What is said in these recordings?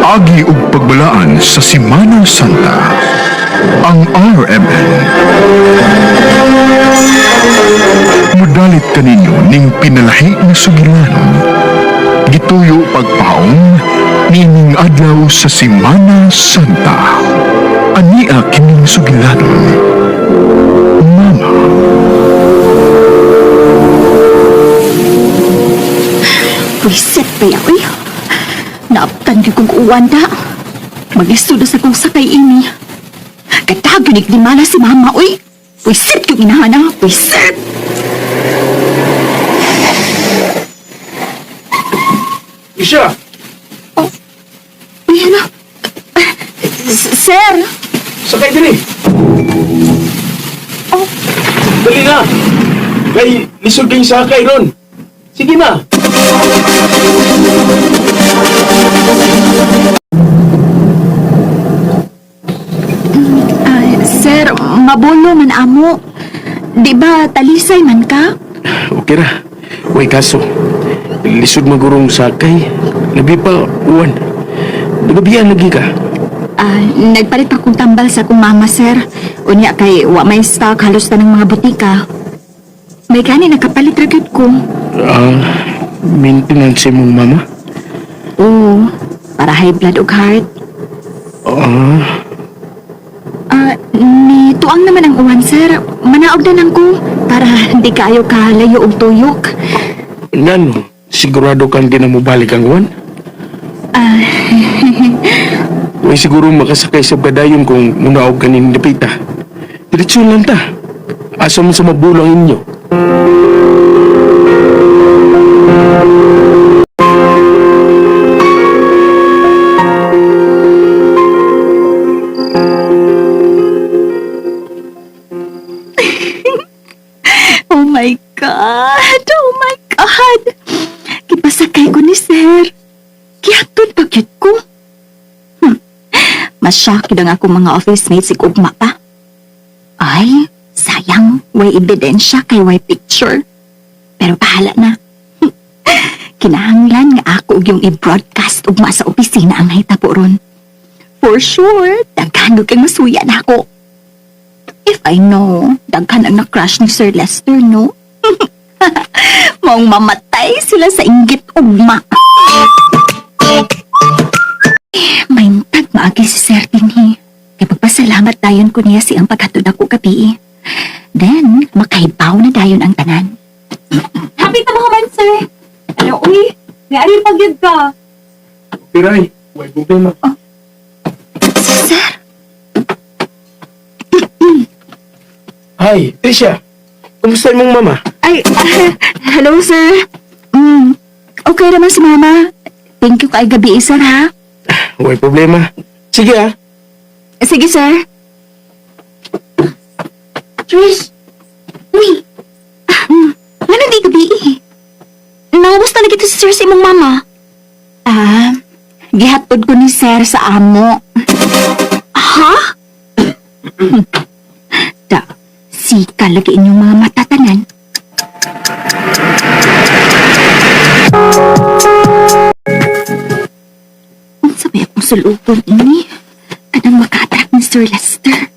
Pag-agi ug pagbalaan sa Semana Santa. Ang RMN. Mudalit kaninyo ning pinalahi nga sugilanon. Gituyo pagpaong niining adlaw sa Semana Santa. Ania kining sugilanon. Mama. Pwisit pa ya, uy. Naaptan gyud kong uwan da. Mag-isod sa kong sakay ini. Katag yun ni si mama, uy. Pwisit yung inahana, pwisit! Isha! Oh, uy, ano? Sir! Sakay diri! Oh. Dali na! Kay lisod kayong sakay ron. Sige na! Sir, mabulo man amo. Di ba talisay man ka? Okay ra. Way kaso. Lisod magurong sakay. Labi pa, uwan. Nagabiyan lagi ka. Nagpalit akong tambal sa akong mama, sir. Unya kay wa may stock halos na ng mga butika. May gani nakapalit ra gyud ko. Maintenance mong mama? Oo, para high blood ug heart. Ni tuang naman ang uwan, sir. Manaog na lang ko para hindi kaayo kalayo og tuyok. Ngano, sigurado kang di na mobalik ang uwan? Way siguro makasakay sa gadayon kung munaog ka ni Dapita. Diretso lang ta. Asa man sa mabulang inyo. Oh my God! Oh my God! Kipasakay ko ni sir. Kihatod pa gyud ko. Mashock gyud ang akong mga office mates ug ugma pa. Ay, sayang. Way ebidensya kay way picture. Pero bahala na. Kinahanglan nga ako og yung i-broadcast ugma sa opisina ang nahitabo ron. For sure, daghan gyud kay masuya na ako. If I know, daghan ang na-crush ni Sir Lester, no? Maong mamatay sila sa inggit ugma. Eh, Maintag maagi si Sir dinhi. Kay pagpasalamat dayon ko niya siyang paghatod ako gabi. Then, makahibaw na dayon ang tanan. Happy ta man, sir. Ano, uy, may ari pa gyud ka. Piray, way problema. Si Sir, Hi, Tricia. Kumusta imong mama? Ay, hello sir. Okay naman si mama. Thank you kay gabi, sir, ha? Way problema. Sige ah. Sige, sir. Trish! Uy! Ano di gabi eh? Nangusta na kita si sir sa imong mama. Gihatod ko ni sir sa amo. Ha? Da, sika lagi inyong mga matatanan. Unsa may akong sulubon ini? Kanang maka-attract ni Sir Lester.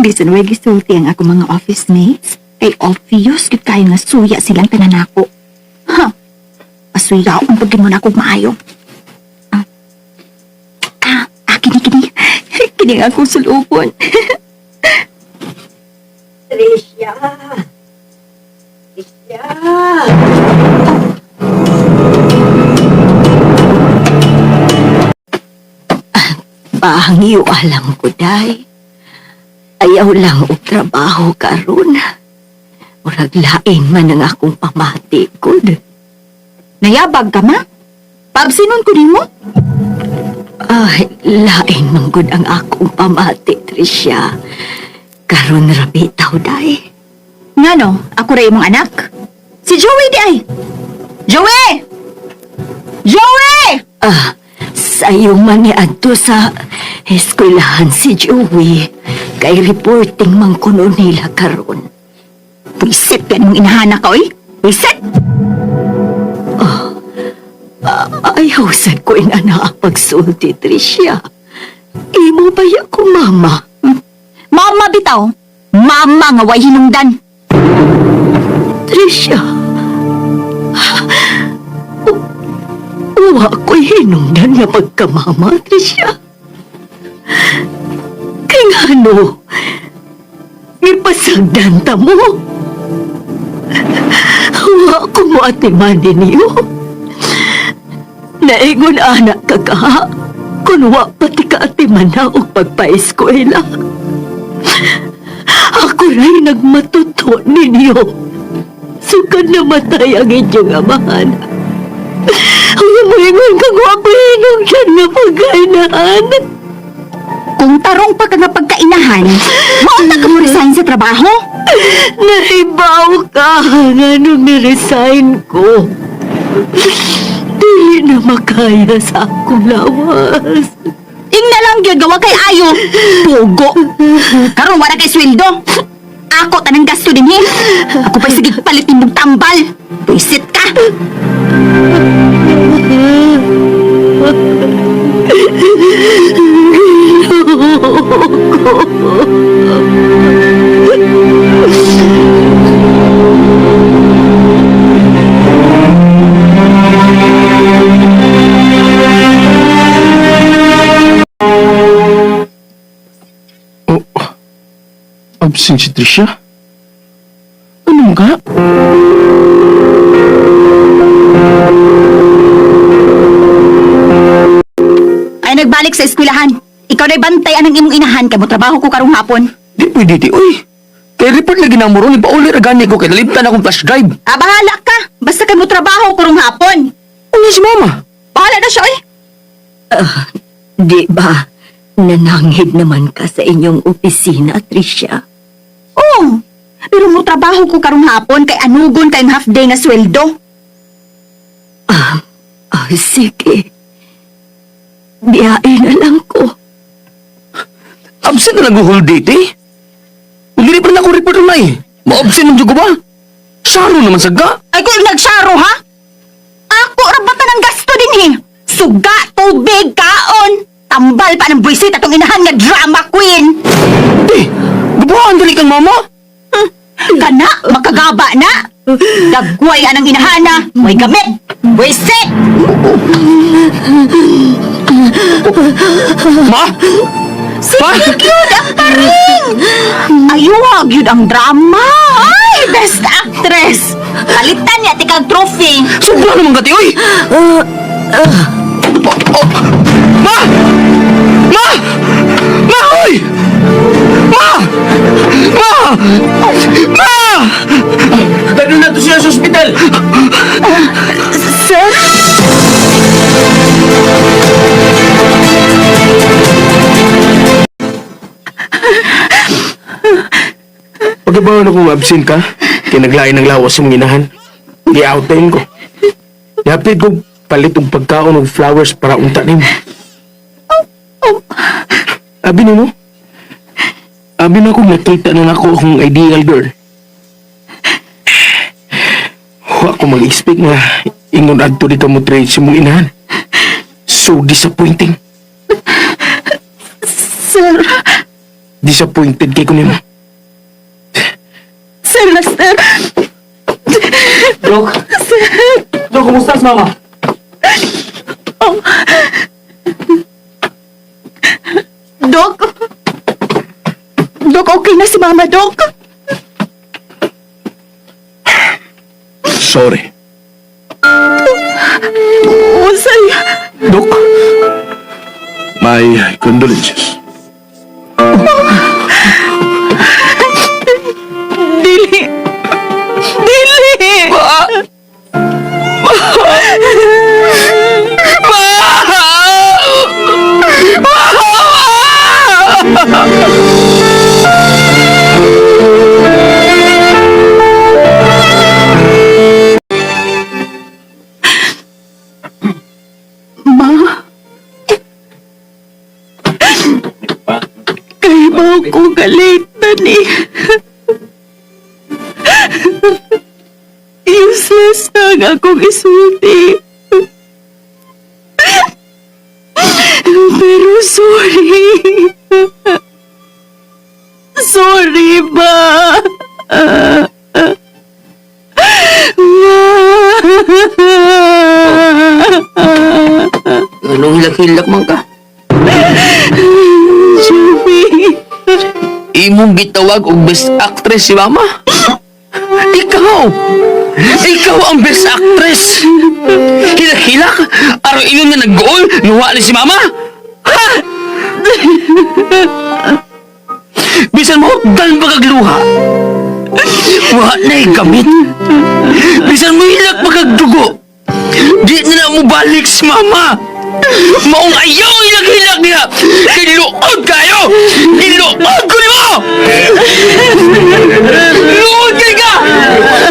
Bisan way gisulti ang akong mga office mates, kay obvious gyud kayo nga suya silang tanan nako. Ha. Pasuyaon pag mo na akong maayo. Kini kini. Kini ang akong sulubon. Tricia! Tricia! Pangyo alam ko, day. Ayaw lang og trabaho karon. Murag lain man ang akong pamati, gud. Nayabag ka ma? Paabsinon ko nimo? Ay, lain man gud ang akong pamati, Tricia. Karon ra bitaw, day. Ngano, ako ra imong anak? Si Joey di ay. Joey! Joey! Sayo man ni adto sa eskwelahan si Joey. Kay reporting man kuno nila karon. Pwisit yan mong inahana ka, oy. Pwisit! Ay, Ayaw sad ko inana ang pagsulti, Tricia. Imo ba ko, mama? Mama bitaw. Mama nga way hinungdan. Tricia. Uwa ko'y hinungdan nga pagkamama, Tricia. Kay ngano, ipasagdan ta mo. Wa ko mo atiman ninyo. Naingon anak ka ka, kung wa pati ka atiman na og pagpa-eskwela. Ako ra'y nagmatuto ninyo. Sukad namatay ang inyong amahan. Ang muingon kang wapinog siya na pagkainahan. Kung tarong pa ka nga pagkainahan, maunta ka mo resign sa trabaho. Naibaw ka nga nung niresign ko. Dili na makaya sa akong lawas. Ing na lang gyud gawa kay ayo. Pugo. Karon wala kay sweldo. Ako tanang gasto dinhi. Ako pa'y sige palit nimong tambal. Buisit ka. Oh, absent si Tricia? Ano nga? Ay nagbalik sa eskwelahan. Ikaw na'y bantay anang imong inahan kay mo trabaho ko karong hapon. Di pwede ti, uy. Kay report lagi na mo ron, ipauli ra gani ko kay naliptan akong flash drive. Ah, bahala ka. Basta kay mo trabaho karong hapon. Ano si mama? Bahala na siya, oy. Di ba, nananghid naman ka sa inyong opisina, Tricia? Oo. Pero mo trabaho ko karong hapon kay anugon kay half day nga sweldo. Ah, sige. Biyain na lang ko. Absent na lang ko whole day, ti. Kung dili pa rin ako report na eh. Ma-absent man jud ko ba? Saro naman sagga. Ay kung nagsaro ha? Ako ra ba tanang gasto din eh? Suga, tubig, kaon. Tambal pa ng buwisit atong inahan nga drama queen. Ti, gabuhaan dali kang mama. Kana, makagaba na. Dagway anang inahana, may gamit. Buwisit! Ma? Sige gyud ang paring! Ayuwag yun ang drama! Ay, best actress! Palitan niya tikang trophy. Sobra naman ka, ti, uy! Oh, oh. Ma! Ma! Ma, uy! Ma! Ma! Ma! Dalo na to siya sa ospital! Sir? Pagkabawan akong absent ka, kinaglain ng lawas sa mga inahan. Gi-out time ko. Yapit ko palit og pagkaon og flowers para unta nimo. Abi nimo? Abi na kung nakita na nako akong ideal girl. Wa ko mag-expect nga ingon adto di ka mo trade sa mong inahan. So disappointing. Sir, Disappointed kay ko nimo. Sir Lester. Dok. Dok, kumusta si mama? Dok. Dok, okay na si Mama, Dok. Sorry. Usay. Dok, My condolences. Dili. Dili. Ma. Kay mo ko galit na ni. Useless na ang akong isulti. Pero sorry. Sorry ba? Anong hilak-hilak man ka? Joey. Imong gitawag og best actress si mama. Ikaw! Ikaw ang best actress! Hilak-hilak! Araw inon nga nag-goal, nuwa ni si mama! Ha? Bisan mo, dan pagagluha. Wa na'y gamit. Bisan mo hilak pagagdugo. Di na na mo balik si mama. Maong ayaw hilak-hilak niya. Kay luod kayo! Giluod ko nimo! Luod kay ka!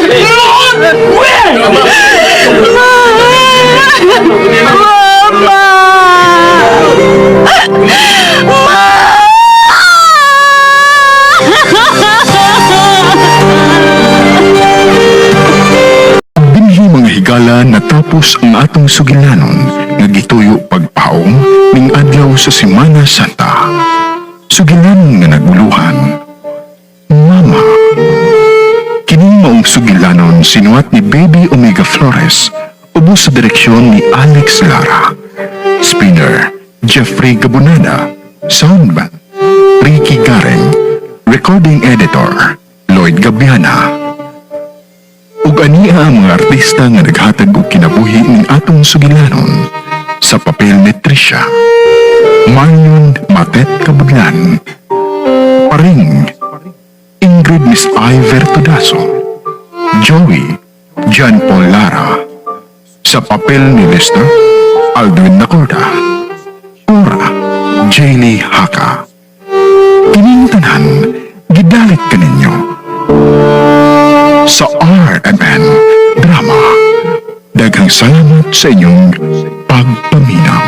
Luod! Where? Mama! Dinhi, mga higala, natapos ang atong sugilanon nga gituyo pagpaong ning adlaw sa Semana Santa. Sugilanon nga naguluhan, Mama. Kining maong sugilanon sinuwat ni Baby Omega Flores ubos sa direksyon ni Alex Lara. Spinner, Jeffrey Gabunada. Soundman, Ricky Gareng. Recording Editor, Lloyd Gabiana. Ug ania ang mga artista nga naghatag og kinabuhi ning atong sugilanon. Sa papel ni Trisha, Marion Matet Kabuglan. Paring, Ingrid Miss Iver Todaso. Joey, John Paul Lara. Sa papel ni Lester, Aldwin Nacorda. Cora, Jaylee Haka. Kining tanan, gidalit kaninyo sa RMN Drama. Daghang salamat sa inyong pagpaminaw.